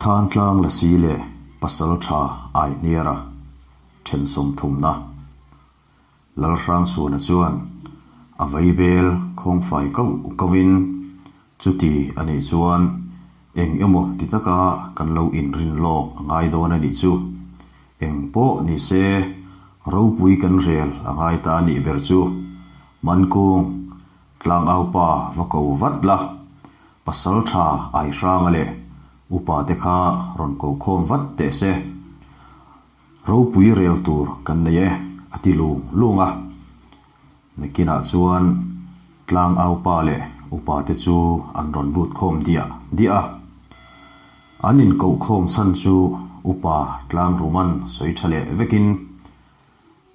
Thantlang Lasi leh Pasaltha Aihniara then sawmthumna Lalhrangchhuana chuan a vaibel khawngfai koh kohin chuti a nih chuan eng emaw ti taka kan lo inrin lawk a ngai dawn a nih chu. Eng pawh ni se ropui kan rel a ngai ta a nih ber chu. Mankung, Tlangaupa va ko vat la, Pasaltha Aihranga leh upa te kha rawn ko khawm vat teh se. Ropui rel tur kan nei e, a ti lung lung a. Nakinah chuan tlangaupa leh upa te chu an rawn lut khawm diah diah a. An inkoh khawm chhan chu upa tlangruman sawi tha leh vekin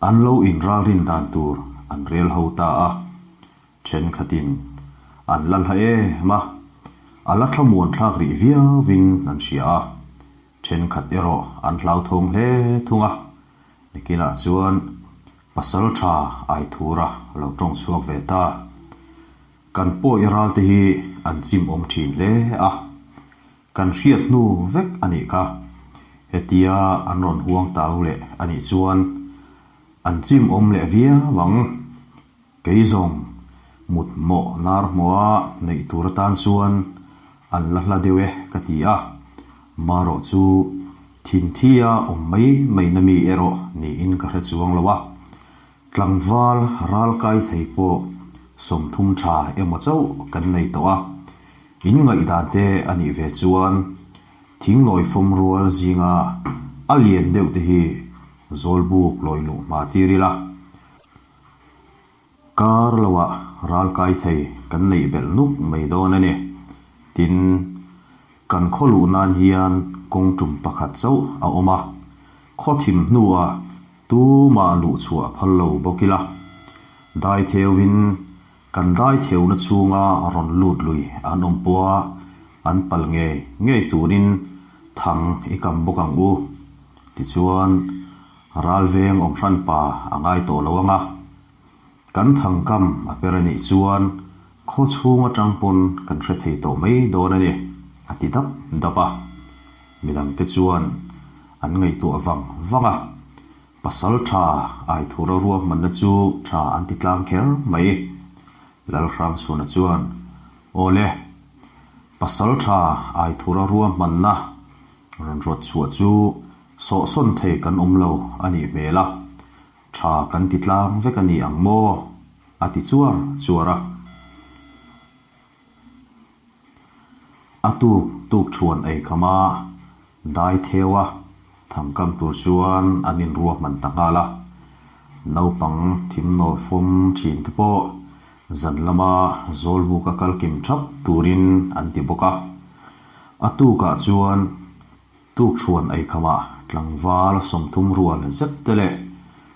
an lo inralrin dan tur an rel ho ta a. Thenkhatin an la hla em a, a la thlamuan thlak rih viauvin an hria a. Thenkhat erawh an hlauthawng hle thung a, nikinah chuan pasal tha Aithura a lo tawng chhuak ve ta. Kan pawi ral te hi an chim awm thin hle a, kan hriat hnu vek a nih kha. Hetia an rawn huang tau leh a nih chuan an chim awm leh viau ang. Kei zawng mut mawh nar hmawha neih tur atan chuan an la hla deuh e ka ti a, marawh chu thinthia awm mai mai na mi erawh niin ka hre chuang lo a, tlangval ral kai thei pawh 30 tha emaw chauh kan nei tawh a, in ngaihdan te a nih ve chuan thinglawi fawm rual zinga a lian deuh te hi zawlbuk lawi luh hma tir ila. Kar loah ral kai thei kan neih belh nuk mai dawn a ni. Tin, kan khaw luh nan hian kawng tum pakhat chauh a awm a, khaw thim hnuah tumah luh chhuah phal lo bawk ila. Dai theuhin kan dai theuna chhunga rawn lut lui an awm pawha an pal ngei ngei turin thang i kam bawk ang u. Tichuan. Ral veng awm hran pa a ngai tawh lo ang a, kan thangkam a per a nih chuan khaw chhung atang pawn kan hre thei tawh mai dawn a ni, a ti dap dap a. Midangte chuan an ngaihtuah vang vang a, pasal tha Aithura ruahmanna chu tha an ti tlang kher mai. Lalhrangchhuna chuan, Aw le, pasal tha Aithura ruahmanna Rawn rawt chhuah chu sawhsawn thei kan awm lo a nih hmel a, tha kan ti tlang vek a ni ang maw? a ti chuar chuar a. A tuk tuk thuan ei kham a, dai theu a, thangkam tur chuan an inruahman ta nghal a. Naupang thimnawi fawm thin te pawh zan lama zawlbuk a kal kim thap turin an ti bawk a. A tukah chuan tukṭhuan eikhamah tlangval 30 rual zet te leh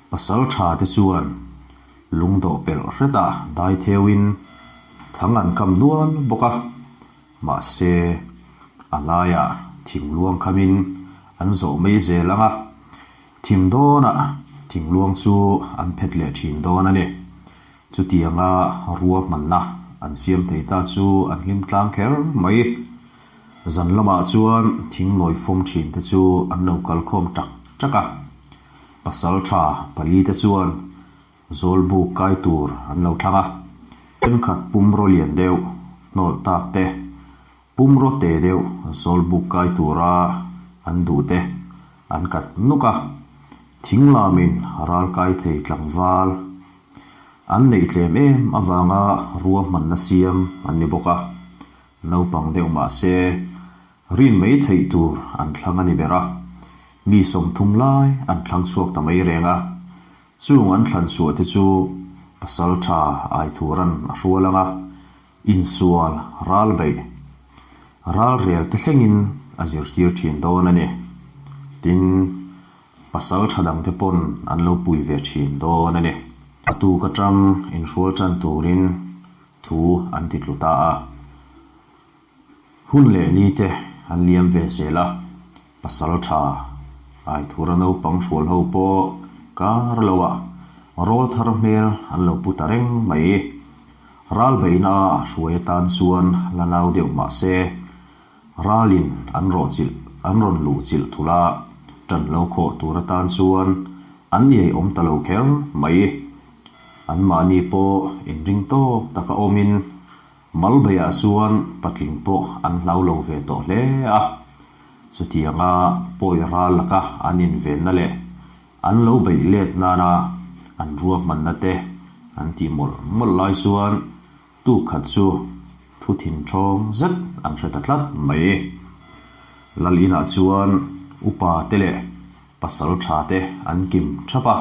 pasal tha te chuan lungdawh pelh hretah dai theuhin thang an kam nual bawk a, mahse a laiah thingluang khamin an zawh mai zel ang a, thim dawnah thingluang chu an phet leh thin dawn a ni. Chutianga ruahmanna an siam thei ta chu an hlim tlang kher mai. Zan lamah chuan thinglawi fawm thin te chu an lo kal khawm tak tak a. Pasal tha pali te chuan zawlbuk kai tur an lo thlang a. Thenkhat pumraw lian deuh hnawlh tak te, pumraw te deuh zawlbuk kai tura an duh te an kat nuk a. Thinglamin ral kai thei tlangval An neih tlem em avanga ruahmanna siam an ni bawk a, naupang deuh mah se rin mai theih tur an thlang a ni ber a, mi 30 lai an thlang chhuak ta mai reng a, chung an thlan chhuah te chu pasal tha Aithuran a hrual ang a, insual ral beih ral rel te thlengin a zirtir thin dawn a ni. Tin. Pasal tha dangte pawn an lo pui ve thin dawn a ni. A tuk atang inhrual tan turin thu an ti tlu ta a. Hun leh ni te an liam ve zel a, pasal tha Aithura naupang hrual ho pawh kar lo ah rawl thar hmel an lo pu ta reng mai. Ral beihna a hruai atan chuan la nau deuh mah se, Ralin an rawhchilh. an rawn luh chilh thul a, ṭan lo khawh tur atan chuan an iai awm ta lo kher mai. Anmahni pawh inring tawk taka awmin Malbeiah chuan patling pawh an hlau lo ve tawh hle a. Chutianga pawi ral laka an invenna leh an lo beih let nana an ruahmanna te an tih mawlh mawlh lai chuan tuk khat chu thu thin ṭhawng zet an hre ta tlat mai. Lal inah chuan upa te leh pasal tha te an kim thap a.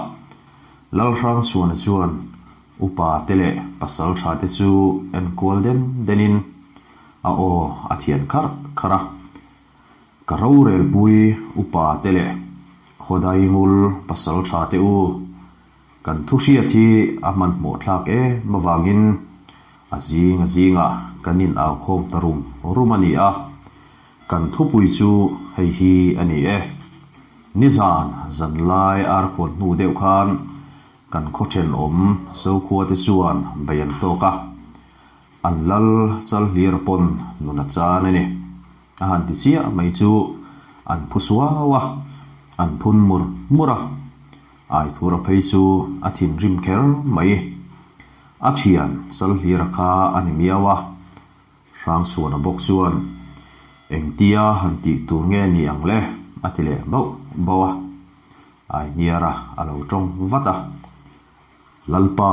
Lalhrangchhuana chuan upa te leh pasal tha te chu en kual den den in a aw a thian kharh kharh a. Ka rorelpui upa te leh khawdai ngul pasal tha te u, kan thu hriat hi a hmanhmawh thlak em avangin a zing a zingah kan in au khawm ta rum rum a ni a. Kan thupui chu hei hi a ni e. Nizan zanlai arkhuan hnu deuh khan kan khaw thenawm Zokhua te chuan bei an tawk a, an lal chal hlir pawn nun a chan a ni. A han ti chiah mai chu an phu suau a, an phun mur mur a. Aithura phei chu a thinrim kher mai. A thian chal hlira kha a ni miau a. Hrangchhuana bawk chuan, Engtia han tih tur nge ni ang le? a ti leh bauh bauh a. Aihniara a lo tawng vat a. Lalpa,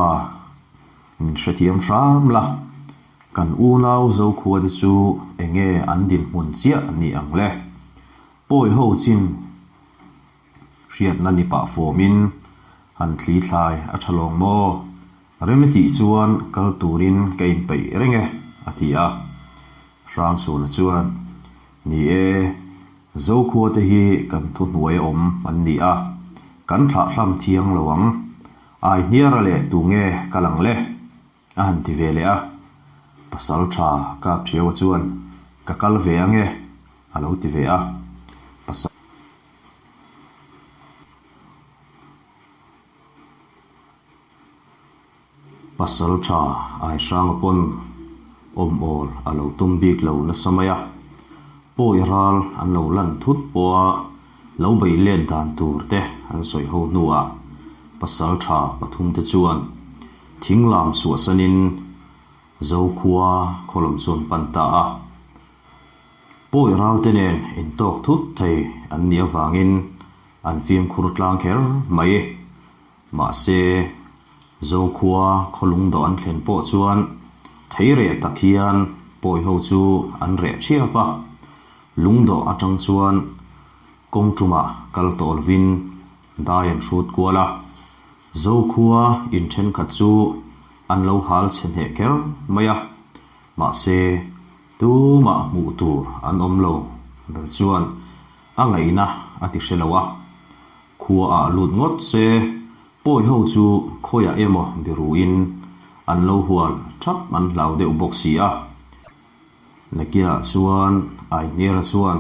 min hrethiam hram la, kan unau Zokhua te chu enge an dinhmun chiah ni ang le? Pawi ho chin hriatna ni pah fawmin han thli thlai a tha lawng maw? Rem i tih chuan kal turin ka inpeih reng e, a ti a. Hrangchhuna chuan, Ni e, Zokhua te hi kan thuhnuai awm an ni a, kan thlahthlam thiang lo ang. Aihniara leh tunge kal ang le? A han ti ve leh a. Pasal tha Kapthiaua chuan, Ka kal ve ange, a lo ti ve a. Pasal. Pasal tha Aihranga pawn awm awl a lo tum bik lo nasa mai a, pawi ral an lo lan thut pawha lo beih let dan tur te an sawi ho hnuah pasal tha pathumte chuan thing lam chhuahsanin Zokhua khawlam chu an pan ta a. Pawi ralte nen intawk thut thei an nih avangin an fimkhur tlang kher mai. Mahse, Zokhua khawlung dawh an thlen pawh chuan thei reh tak hian pawi ho chu an reh thiap a. Lungdawh atang chuan kawng tumah kal tawh lovin dai an hrut kual a. Zokhua in thenkhat chu an lo hal chhe hneh kher mai a. Mahse, tumah hmuh tur an awm lo ber chuan a ngaihna a ti hre lo a. Khua ah lut ngawt se, pawi ho chu khawiah emaw biruin an lo hual thap an hlau deuh bawk si a. Nakinah chuan Aihniara chuan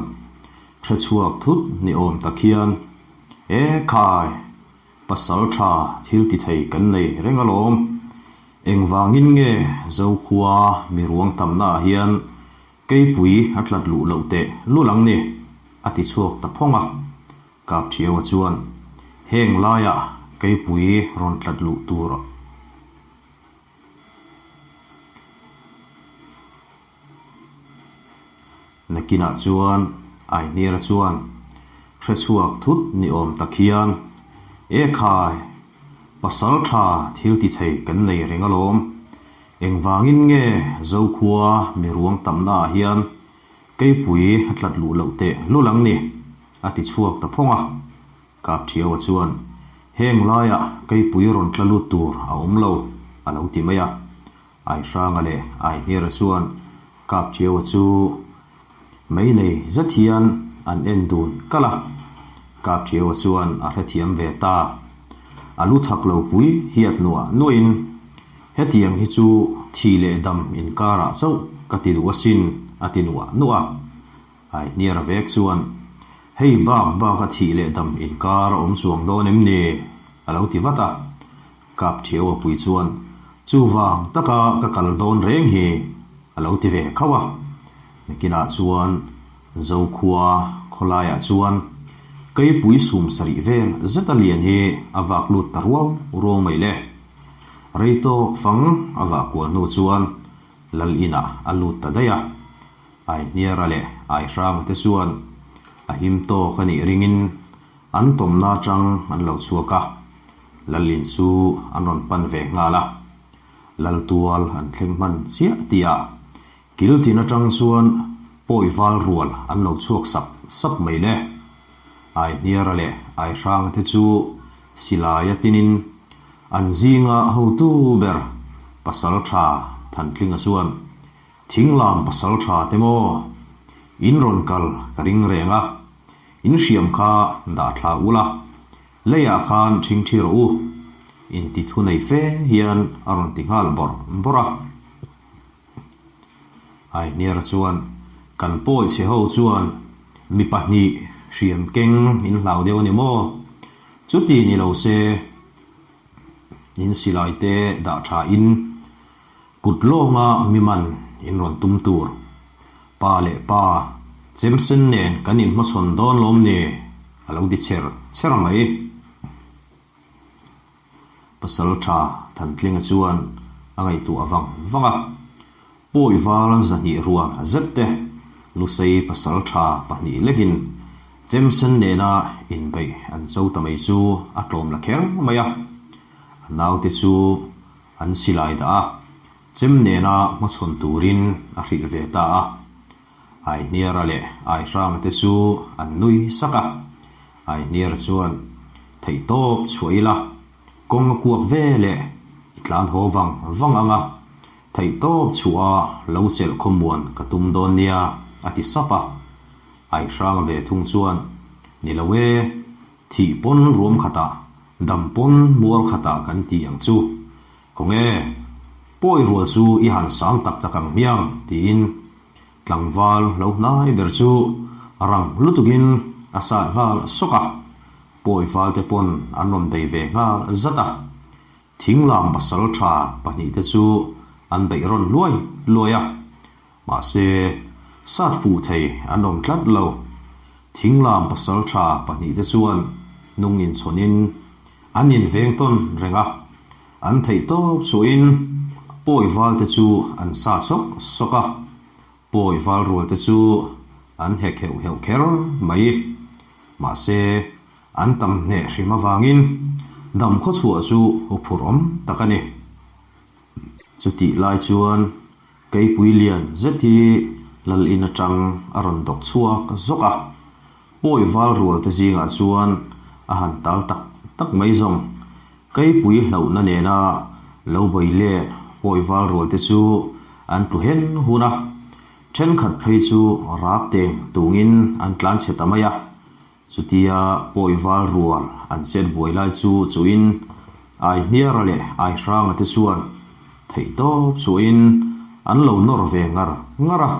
hrechhuak thut ni awm tak hian, E khai! Pasal tha thil ti thei kan nei reng alawm. Engvangin nge Zokhua mi ruang tamna ah hian keipui a tlat luh loh teh lul ang ni? a ti chhuak ta phawng a. Kapthiaua chuan heng laiah keipui rawn tlat luh tur Nakinah chuan Aihnira chuan hrechhuak thut ni awm tak hian, E khai, pasal tha thil ti thei kan nei reng alawm. Engvangin nge Zokhua mi ruang tamna ah hian keipui a tlat luh loh teh lul ang ni? a ti chhuak ta phawng a. Kapthiaua chuan, Heng laiah keipui rawn tla lut tur a awm lo, a lo ti mai a. Aihranga leh Aihnira chuan Kapthiaua chu mei nei zet hian an en dun kalh a. Kapthiaua chuan a hrethiam ve ta. A lu thak lo pui hiat nuah nuahin, Hetiang hi chu thi leh dam inkarah chauh ka ti duh asin, a ti nuah nuah a. Aihniara vek chuan, Hei bak bak a thih leh dam inkar a awm chuang dawn em ni? a lo ti vat a. Kapthiaua pui chuan, Chuvang taka ka kal dawn reng hi, a lo ti ve khauh a. Nakinah chuan Zokhua khawlaiah chuan keipui sum sarih vel zeta lian hi a vak lut ta ruau ruau mai le. Rei tawk fang a vah kual hnu chuan Lal inah a lut ta daih a. Aihniara leh Aihranga te chuan a him tawk a nih ringin an tawmna atang an lo chhuak a, Lalin chu an rawn pan ve nghal a. Laltual an thleng hman chiah tihah kil tin atang chuan pawi val rual an lo chhuak sap sap mai le. Aihniara leh Aihranga te chu silaia tinin an zinga hotu ber pasal tha Thantlinga chuan Thinglam pasal tha te maw? In rawn kal ka ring reng a, in hriam kha dah thla ula, leiah khan ṭhing ṭhi rawh u, inti thu nei fe hian a rawn ti nghal bawrh bawrh a. Aihniara chuan, Kan pawi chhe ho chuan mi pahnih hriam keng in hlau deuh a ni maw? Chuti ni lo se, in silai te dah tha in, Kut lawnga mi man in rawn tum tur. Pa leh pa, chemsen nen kan inhmachhawn dawn lawm ni? a lo ti cher cher mai. Pasal tha Thantlinga chuan a ngaihtuah vang vang a, Pawi val zahnih rual zet te, Lusei pasal tha pahnih lekin chemsen nena inbeih an cho ta mai chu a tlawm la kher mai a. A naute chu An silai dah a, chem nena hmachhawn turin a hrilh ve ta a. Aihniara leh Aihranga te chu an nui sak a. Aihniara chuan, Theihtawp chhuah ila, kawng a kuak ve leh i tlan haw vang vang ang a, theihtawp chhuah a lo chelh khawmuan ka tum dawn nia, a ti sap a. Aihranga ve thung chuan, Ni lo e, Thih pawn ruam khatah, dam pawn mual khatah kan ti ang chu. Khawnge, pawi rual chu i han sang tak tak ang hmiang, tiin tlangval lo hnai ber chu rang lutukin a sat nghal sawk a. Pawi valte pawn an rawn bei ve nghal zat a. Thinglam pasal tha pahnihte chu an beih rawn luai luai a. Mahse, sat fuh thei an awm tlat lo. Thinglam pasal tha pahnihte chuan hnung inchhawnin an inveng tawn reng a, an theih tawp chhuahin pawi valte chu an sa sawk sawk a, pawi val rualte chu an hek heuh heuh kher mai. Mahse, an tam hneh hrim avangin dam khawchhuah chu huphurh awm tak a ni. Chutih lai chuan Keipui lian zet hi Lal in atang a rawn dawk chhuak zawk a, pawi val rual te zingah chuan a han tal tak tak mai zawng. Keipui hlauhna nena lo bawi let pawi val rual te chu an tlu hen hun a, thenkhat phei chu rak teng tungin an tlan chhe ta mai a. Chutia pawi val rual an chet buai lai chu chuin Aihniara leh Aihranga te chuan theihtawp chuahin an lo nawr ve ngar ngar a.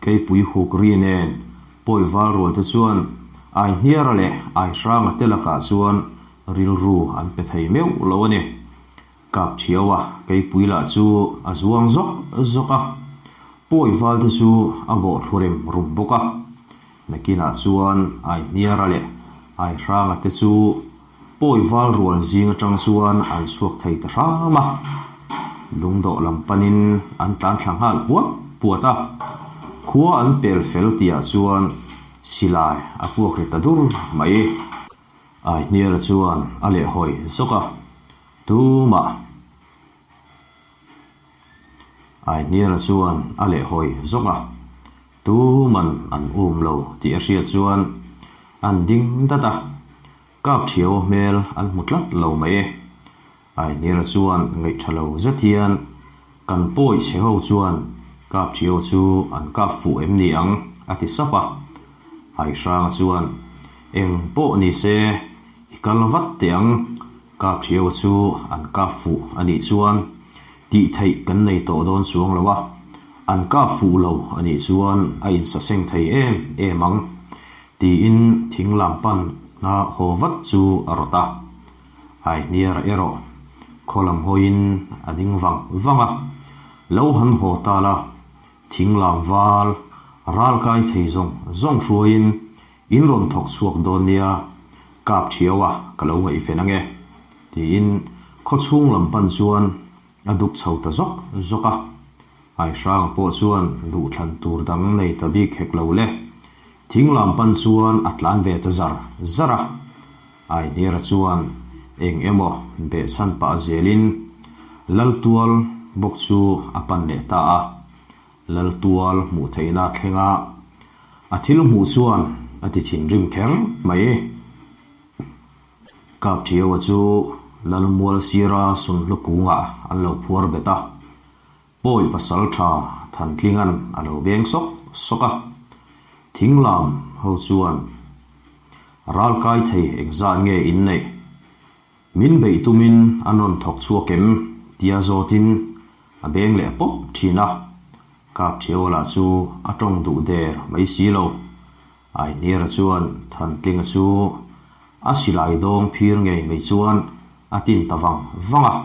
Keipui huk ri nen pawi val rual te chuan Aihniara leh Aihranga te lakah chuan rilru an pe thei meuh lo a ni. Kap thiau a, keipui lah chu a zuang zawk zawk a, pawi val te chu a bawh thlu rem rup bawk a. Nakinah chuan Aihniara leh Aihranga te chu pawi val rual zing atang chuan an chhuak thei ta hram a, lungdawh lam panin an tlan thla nghal puat puat a. Khua an pel fel tihah chuan silai a puak ri ta dur mai. Aihniara chuan a lehhawi zawk a. Tumah Aihniara chuan a lehhawi zawk a, tuman an um lo tih a hriat chuan an ding dat a, kap thiau hmel an hmu tlat lo mai e. Aihniara chuan ngaihtha lo zet hian kan pawi chhe ho chuan kap thiau chu an kap fuh em ni ang a ti sap a. Aihranga chuan eng pawh ni se i kal vat teh ang Kap thiau chu an kap fuh a nih chuan tih theih kan nei tawh dawn chuang lo a, an kap fuh lo a nih chuan a insaseng thei em em ang, tiin thing lam panna haw vat chu a rawt a. Aihniara erawh khaw lam hawiin a ding vang vang a, lo han haw ta la, thing lam val. Ral kai thei zawng zawng hruaiin in rawn thawk chhuak dawn nia, kap thiau a ka lo ngaihven ange, tiin khawchhung lam pan chuan a duk chho ta zawk zawk a. Aihranga pawh chuan duhthlan tur dang nei ta bik hek lo le. Thing lam pan chuan a tlan ve ta zar zar a. Ainiara chuan eng emaw behchhan pah zelin Laltual bawk chu a pan leh ta a. Laltual hmuh theihna thlenga a thil hmuh chuan a ti thinrim kher mai. Kapṭhiaua chu Lalmual sira Sunhlu kungah an lo phuar bet a. Pawi pasal tha Thantlinga'n a lo beng sawk sawk a, Thinglam ho chuan ral kai thei engzat nge in neih? Min beih tumin an rawn thawk chhuak em? tia zawtin a beng leh pawp thin a, Kapthiaua lah chu a tawng duh der mai si lo. Ainiera chuan Thantlinga chu a silai dawng phir ngei mai chuan a tin ta vang vang a.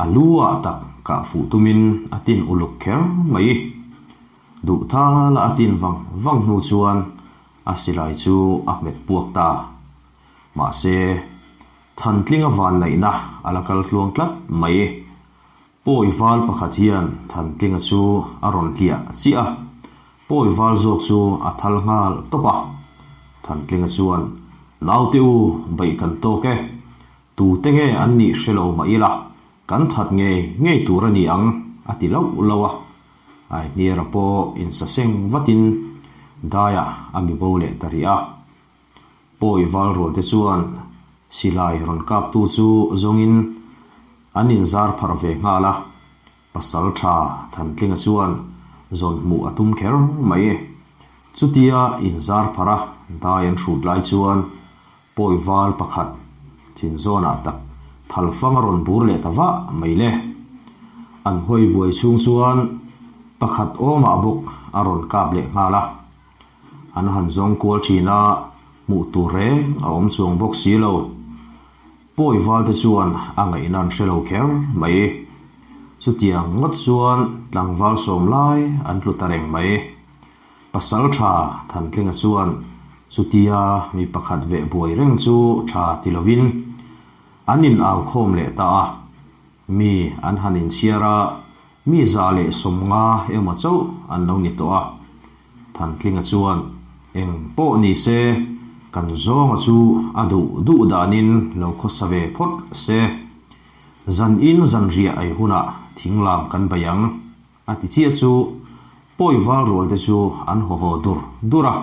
A lu ah tak kah fuh tumin a tin uluk kher mai. Duh thala a tin vang vang hnu chuan a silai chu a hmet puak ta. Mahse, Thantlinga vanneihna a la kal tluang tlat mai. Pawi val pakhat hian Thantlinga chu a rawn hliah chiah a, pawi val zawk chu a thal nghal tawp a. Thantlinga chuan, Naute u, beih kan tawk e. Tute nge an nih hre lo mah ila, kan that ngei ngei tur a ni ang, a ti lauh lauh a. Aihniara pawh insaseng vatin daiah a mi bo leh ta rih a. Pawi val rualte chuan silai rawn kaptu chu zawngin an inzar pharh ve nghal a, pasal tha Thantlinga chuan zawn hmuh a tum kher mai. Chutia inzar pharh a dai an hrut lai chuan pawi val pakhat thin zawnah tak thalfang a rawn bur leh ta vah mai le. An hawi buai chhung chuan pakhat awmah bawk a rawn kap leh nghal a. An han zawng kual thin a, hmuh tur reng a awm chuang bawk si lo. Pawi valte chuan a ngaihna an hre lo kher mai. Chutiang ngawt chuan tlangval sawm lai an tlu ta reng mai. Pasal tha Thantlinga chuan chutia mi pakhat veh buai reng chu tha ti lovin an in au khawm leh ta a. Mi an han inchhiar a, mi 150 emaw chauh an lo ni tawh a. Thantlinga chuan, Eng pawh ni se, kan zawnga chu a duh duh danin lo khawsa ve phawt se. Zan in zan riah ei hunah thinglam kan bei ang, a ti chiah chu pawi val rual te chu an haw haw dur dur a.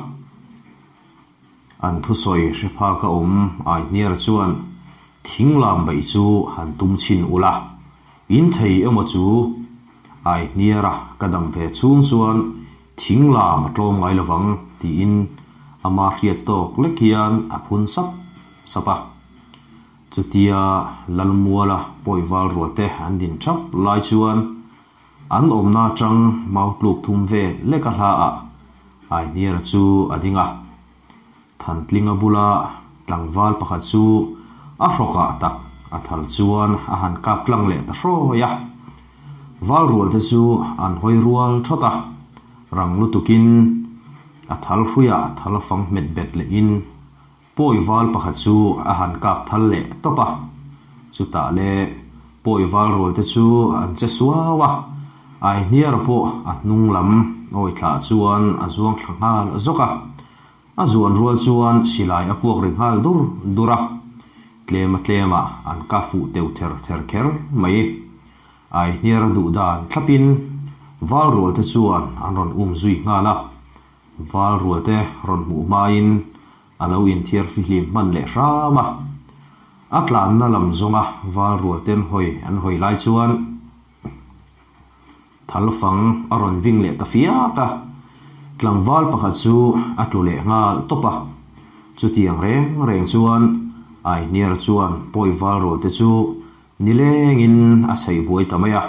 An thusawi hre phak a awm Aihniara chuan, Thinglam beih chu han tum chhin ula, in thei emaw chu? Aihniara ka dam ve chhung chuan thinglam a tlawm ngai lovang tiin ama hriat tawk lek hian a phun sap sap a. Chutia Lalmuala pawival rualte an din thap lai chuan An awmna atang mau tluk thum vel lek a hla ah Aihniara chu a ding a. Thantlinga bula tlangval pakhat chu a hrawkah tak a thal chuan a han kap tlang leh ta hrawi a. Val rual te chu an hawi rual thawt a, rang lutukin a thal hruiah thal a fang hmet bet lehin Pawi val pakhat chu a han kap thal leh tawp a, chutah le pawi val rual te chu an che suau a, Aihniara pawh a hnung lam awi thlah chuan a zuang thla nghal zawk a, a zuan rual chuan silai a puak ri nghal dur dur a, tlem a tlem ah an ka fuh teuh ther ther kher mai. Aihniara duh dan thlapin val rual te chuan an rawn um zui nghal a, Val rualte rawn hmuh hmain a lo inthiar fihlim hman leh hram a. A tlanna lam zawnga val rualten hawi an hawi lai chuan thalfang a rawn ving leh ta fiak a. Tlangval pakhat chu a tlu leh nghal tawp a. Chutiang reng reng chuan Aihniara chuan pawi val rualte chu nilengin a chheih buai ta mai a.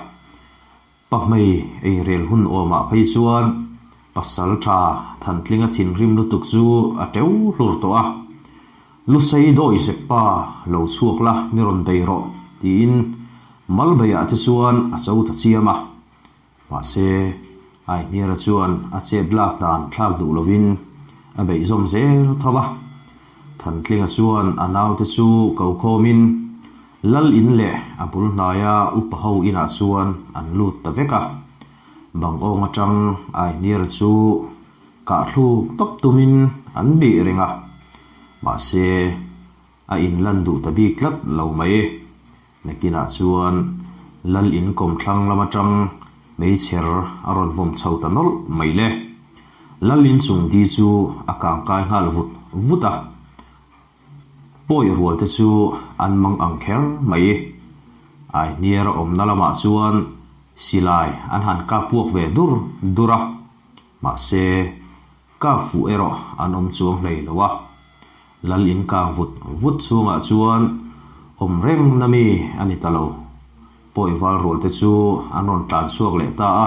Pahmei eirel hun awmah phei chuan pasal tha Thantlinga thinrim lutuk chu a teu hlur tawh a, Lusei dawi zep pa lo chhuak la mi rawn bei rawh tiin Malbeiah te chuan a cho ta chiam a. Mahse. Aihniara chuan a chet lak dan thlak duh lovin a beih zawm zel tho a. Thantlinga chuan a naute chu ko khawmin Lal in leh a bul hnaia upa ho inah chuan an lut ta vek a. Bang awng atang Aihniara chu kah thluk tawp tumin an bih reng a. Mahse, a inlan duh ta bik tlat lo mai. Nakinah chuan Lal in kawmthlang lam atang meichher a rawn vawm chho ta nawlh mai le. Lal in chung di chu a kang kai nghal vut vut a, pawi rual te chu an mang ang kher mai. Aihniar a awmna lamah chuan silai an han kap puak ve dur dur a, mahse kap fuh erawh an awm chuang hlei lo a. Lal in kang vut vut chhungah chuan awm reng na mi a ni ta lo. Pawi val rual te chu an rawn tlan chhuak leh ta a.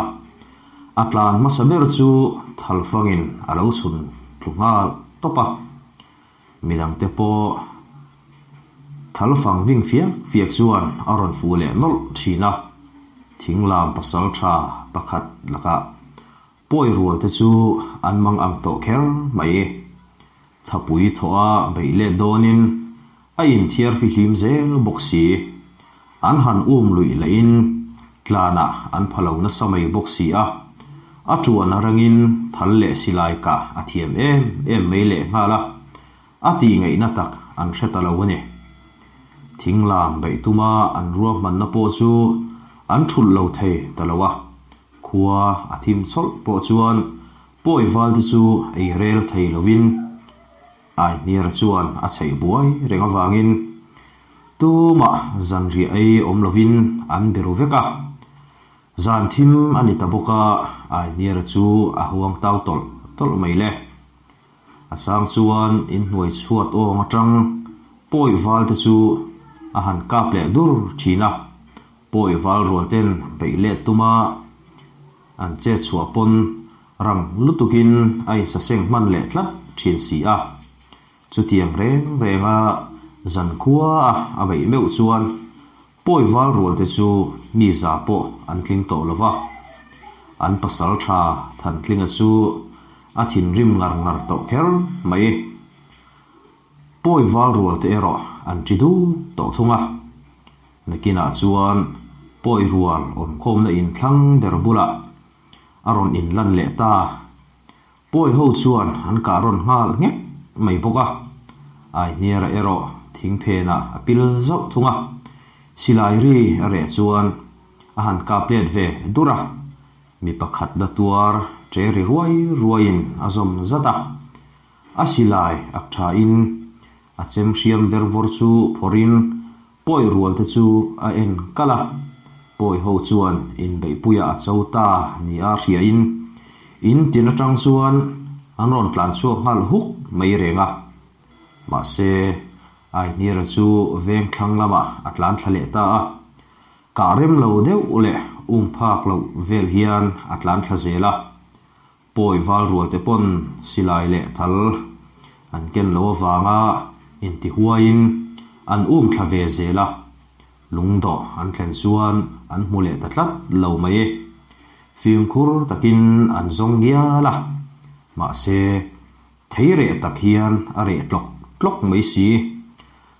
A tlan hmasa ber chu thalfangin a lo chhun tlu nghal tawp a. Midang te pawh thalfang ving fiak fiak chuan a rawn fuh leh nawlh thin a. Thinglam pasaltha pakhat lakah Pawi rual te chu an mang ang tawh kher mai. Thapui thawh a beih let dawnin a inthiar fihlim zel bawk si. An han um luih lahin tlanah an pha lo nasa mai bawk si a. A tuan rangin thal leh silai kah a thiam em em mai lehnghal a, a tihngaihna tak an hre ta lo a ni. Thinglam beih tuma an ruahmanna pawh chu an thulh lo thei ta lo a. Khua a thim chawlh pawh chuan pawi val te chu ei rel thei lovin Aihniara chuan a chheih buai reng avangin tumah zanriah ei awm lovin an be ru vek a. Zan thim a ni ta bawk a, Aihniara chu a huang tau tawlh tawlh mai le. A chang chuan inhnuai chhuat awng atang pawi val te chu a han kap leh dur thin a. Pawi val rual ten beih let tuma an chet chhuah pawn rang lutukin a insaseng hman leh tlat thin si a. Chutiang reng renga zankhua a beih meuh chuan pawi val rual te chu mi za pawh an tling tawh lo va. An pasal tha Thantlinga chu a thinrim ngar ngar tawh kher mai. Pawi val rual te erawh an ṭi dut tawh thung a. Nakinah chuan pawi rual awmkhawmna inthlang ber bulah a rawn inlan leh ta. Pawi ho chuan an kah rawn nghal nghek mai bawk a. Aihniara erawh thing phenah a pil zauh thung a. Silai ri a reh chuan a han kap let ve dur a. Mi pakhat na tuar ṭe ri ruai ruaiin a zawm zat a. A silai ak thain a chem hriam ver vawr chu phawrhin pawi rual te chu a en kalh a, pawi ho chuan inbeihpuiah a cho ta nia hriain in tin atang chuan an rawn tlan chhuak nghal huk mai reng a. Mahse, Aihnira chu veng thlang lamah a tlan thla leh ta a, kah rem lo deuh leh um phak loh vel hian a tlan thla zel a. Pawi val rual te pawn silai leh thal an ken lo avanga inti huaiin an um thla ve zel a, lungdawh an thlen chuan an hmu leh ta tlat lo mai e. Fimkhur takin an zawng ngial a, mahse thei reh tak hian a reh tlawk tlawk mai si.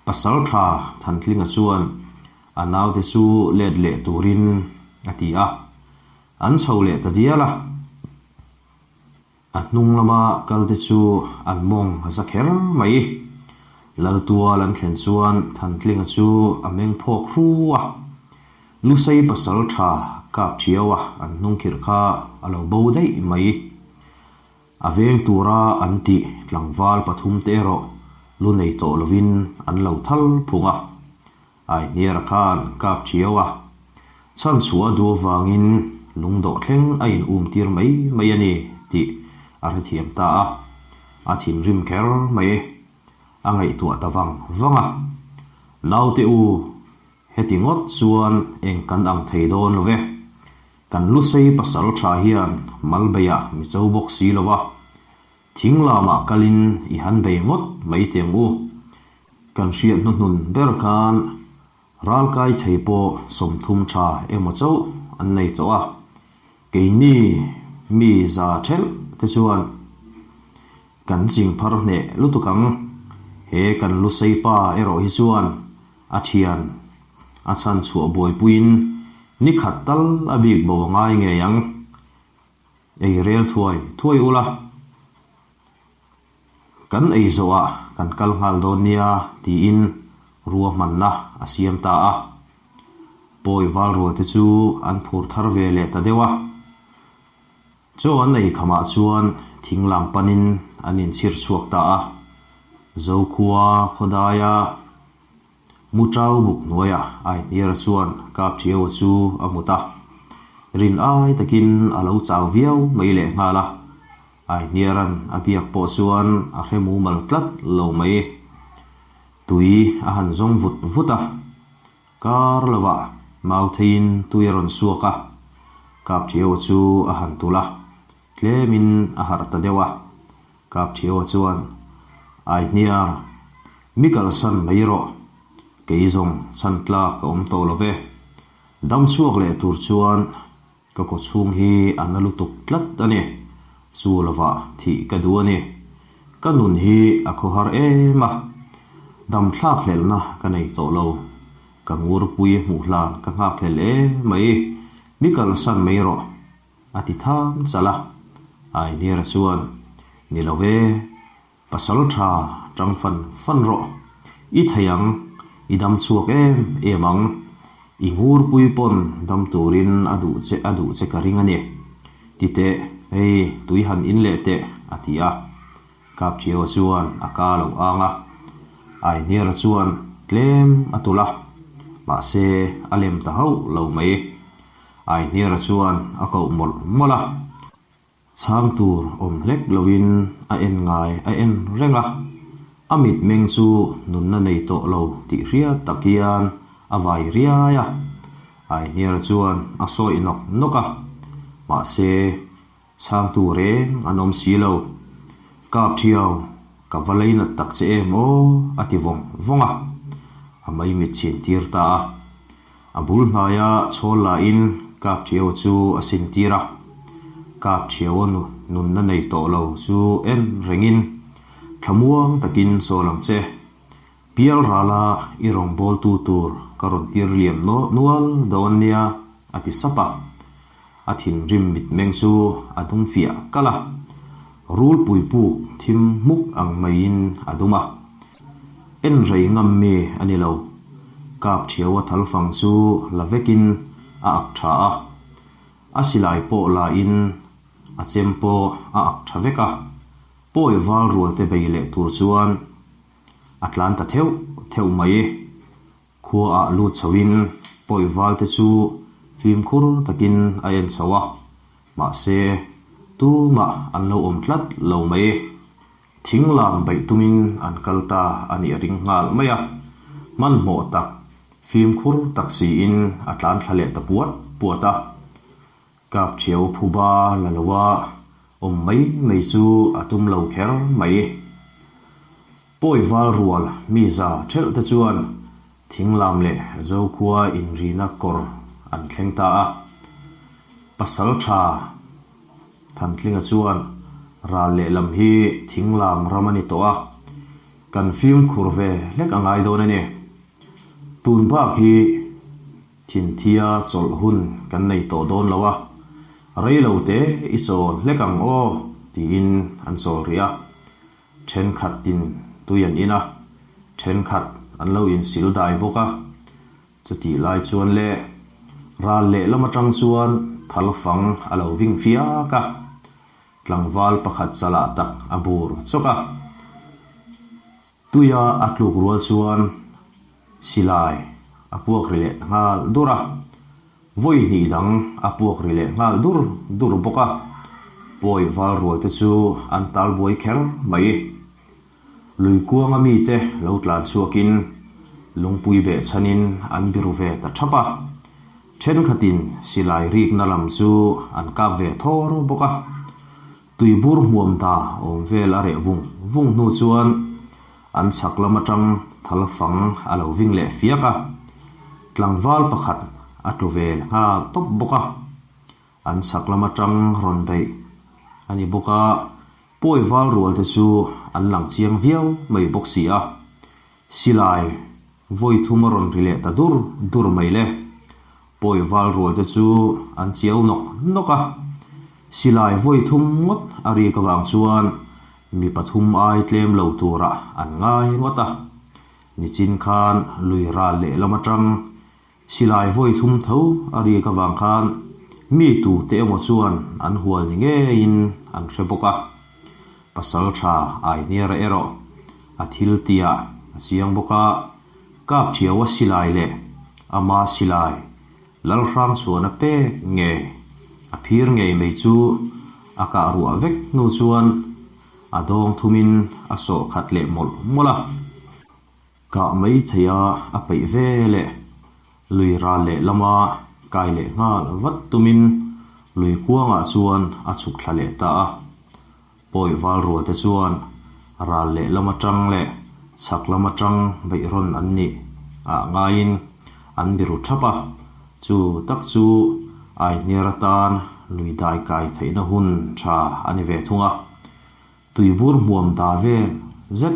Pasaltha Thantlinga chuan a naute chu let leh turin a ti a. An chho leh ta dial a, a hnung lama kal te chu an mawng a za kher mai. Laltual an thlen chuan Thantlinga chu a meng phawk hru a, Lusei pasal tha kap thiau a an hnung khirh kha a lo bo daih mai. A veng tura an tih tlangval pathum te erawh lu nei tawh lovin an lo thal phung a. Aihniara khan kap thiau a, chhan chhuah a duh avangin lungdawh thleng a in um tir mai mai a ni tih a hrethiam ta a, a thinrim kher mai. A ngaihtuah ta vang vang a, Naute u, heti ngawt chuan eng kan ang thei dawn lo ve. Kan Lusei pasal tha hian Malbeiah mi cho bawk si lo va, Thing lamah kalin i han bei ngawt mai teng u. Kan hriat hnuhnun ber khan ralkai thei pawh 30 tha emaw chauh an nei tawh a. Keini mi za thelh te chuan kan ching phar hneh lutuk ang. He kan Lusei pa erawh hi chuan a thian a chhan chhuah buaipuiin ni khat tal a bik bo a ngai ngei ang. Ei rel thuai thuai ula. Kan ei zawhah kan kal nghal dawn nia tiin ruahmanna a siam ta a. Pawi val rual te chu an phur thar ve leh ta deuh a. Chaw an ei khamah chuan thing lam panin an inchhir chhuak ta a. Zokhua khawdaia Muṭau buk hnuaiah Aihniara chuan Kapṭhiaua chu a hmu ta. Rin ai takin a lo chau viau mai lehnghal a. Aihniara'n a biak pawh chuan a hre mumal tlat lo mai. Tui a han zawng vut vut a. Kar lovah Mautheiin tui a rawn suak a. Kapṭhiaua chu a han tulh a. Tlemin a harh ta deuh a. Kapṭhiaua chuan, Aihniar, mi kalsan mai rawh. Kei zawng chhan tlak ka awm tawh lo ve. Dam chhuak leh tur chuan ka kaw chhung hi a na lutuk tlat a ni. Chu lovah thih ka duh a ni. Ka nun hi a khawhar em a. Dam thlak hlelhna ka nei tawh lo. Ka ngurpui hmuh hlan ka nghak hlel em mai. Mi kalsan mai rawh. A ti thang chalh a. Ainiara chuan, Ni lo ve, pasal tha tang fan fan rawh. I thei ang, i dam chhuak em em ang. I ngurpui pawn dam turin a duh che a duh che ka ring a ni. Ti teh, hei tui han in leh teh, a ti a. Kapṭhiaua chuan a ka lo ang a. Ainiara chuan tlem a tulh a, mahse a lem ta hauh lo mai. Aihniara chuan a koh mawlh mawlh a, chhang tur awm hlek loin a en ngai a en reng a, a mitmeng chu nunna nei tawh lo tih hriat tak hian a vai riai a. Aihniara chuan a sawi nawk nawk a, mahse Chhangtu reng an awm si lo. Kap thiau, ka va leinat tak che em aw, a ti vawng vawng a. A maimit chhin tir ta a. A bul hnaia chhawl lahin Kap thiau chu a sin tir a. Kap thiaua nunna nei tawh lo chu en rengin, Thlamuang takin chawl ang che. Pial rala i rawngbawltu tur ka rawn tir liam nual dawn nia, a ti sap a. A thinrim mitmeng chu a dum fiah kalh a, rulpui puk thim hmuk ang maiin a dum a. En rei ngam mi a ni lo. Kap thiaua thalfang chu la vekin a ak tha a, a silai pawh la in a chem pawh a ak tha vek a, pawi val rualte bei leh tur chuan a tlan ta theuh theuh mai. Khuaah lut chhoin pawi valte chu fimkhur takin a en chho a, mahse tumah an lo awm tlat lo mai. Thing lam beih tumin an kal ta a nih a ring nghal mai a, hmanhmawh tak, fimkhur tak siin a tlan thla leh ta puat puat a. Kap thiau phuba la lo a awm mai mai chu a tum lo kher mai. Pawi val rual mi za thelh te chuan Thinglam leh Zokhua inrina kawr an thleng ta a. Pasal tha Thantlinga chuan ral lehlam hi Thinglam ram a ni tawh a, kan fimkhur ve hlek a ngai dawn a ni. Tun bak hi Thinthia chawlh hun kan nei tawh dawn lo a, rei lo te i chawl hlek ang aw tiin an chawl rih a. Thenkhatin tui an in a, thenkhat an lo insil dai bawk a. Chutih lai chuan le ral lehlam atang chuan thal fang a lo ving fiak a, tlangval pakhat chalah tak a bur chawk a. Tuia a tluk rual chuan silai a puak ri leh nghal dur a, vawi hnih dang a puak ri leh nghal dur dur bawk a, pawi val rual te chu an tal buai kher mai. Lui kuanga mite lo tlan chhuakin lungpui beh chhanin an biru ve ta thap a, thenkhatin silai rikna lam chu an kap ve thawr bawk a. Tuibur hmuam ta awm vel a reh vung vung hnu chuan an chhak lam atang thal fang a lo ving leh fiak a, tlangval pakhat a tlu ve nghal tawp bawk a. An chhak lam atang rawn beih a ni bawk a, pawi val rual te chu an lang chiang viau mai bawk si a. Silai vawi thum a rawn ri leh ta dur dur mai le. Pawi val rual te chu an chiau nawk nawk a. Silai vawi thum ngawt a rik avang chuan mi pathum ai tlem lo turah an ngai ngawt a. Nichin khan lui ral lehlam atang Silai vawi thum tho a rik avang khan mi tute emaw chuan an hual ni ngeiin an hre bawk a. Pasal tha Ainiara erawh a thil tihah a chiang bawk a, kap thiaua silai leh ama silai Lalhrang chhuahna pek nge a phir ngei mai chu a kah ruah vek hnu chuan a dawng thumin a sawh khat leh mawlh mawlh a. Kah mai thei a, a peih ve leh lui ral leh lama kai leh nghal vat tumin lui kuangah chuan a chhuk thla leh ta a. Pawi val rual te chuan ral leh lam atang leh chhak lam atang beih rawn an nih ah ngaiin an biru thap a, chu tak chu Aihniar atan lui dai kai theihna hun tha a ni ve thung a. Tuibur hmuam da vel zet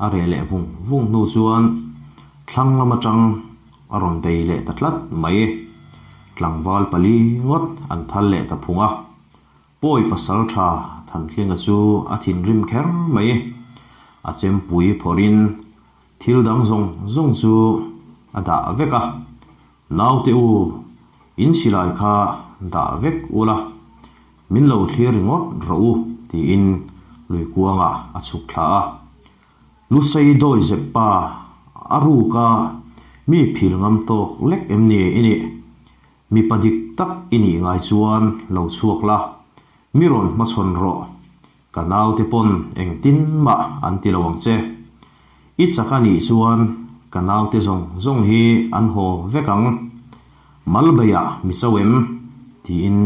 a reh leh vung vung hnu chuan thlang lam atang a rawn bei leh ta tlat mai. Tlangval pali ngawt an thal leh ta phung a. Pawi pasal tha Thanhlinga chu a thinrim kher mai. A chempui phawrhin thil dang zawng zawng chu a dah vek a. Naute u, in silai kha dah vek ula, min lo thlir ringawt rawh u, tiin lui kuangah a chhuk thla a. Lusei dawi zep pa a ruk a, mi phil ngam tawk lek em ni i nih? Mipa dik tak i nih ngai chuan lo chhuak la, mi rawn hmachhawn rawh. Ka naute pawn engtin mah an ti lo ang che. I chak a nih chuan ka naute zawng zawng hi an haw vek ang. Malbeiah mi cho em? tiin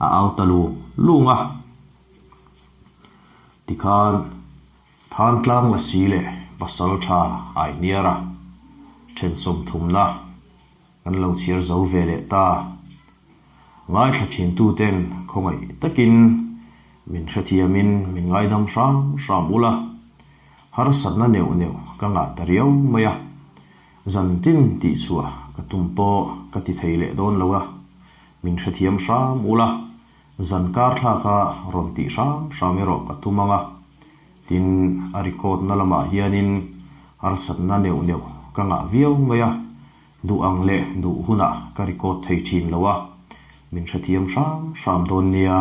a au ta lung lung a. Tikhan Thantlang Lasi leh Pasaltha Aihniara thensawm thumna Kan lo chhiar zo ve leh ta. Ngaithla thintu ten khawngaih takin min hrethiamin min ngaidam hram hram ula, harsatna neuh neuh ka ngah ta riau mai a, zan tin tih chhuah ka tum pawh ka ti thei leh dawn lo a, min hrethiam hram ula, zan kar thlaka rawn tih hram hram erawh ka tum ang a, tin a record na lamah hianin harsatna neuh neuh ka ngah viau mai a. Duh ang leh duh hunah ka record thei thin lo a, min hrethiam hram hram dawn nia.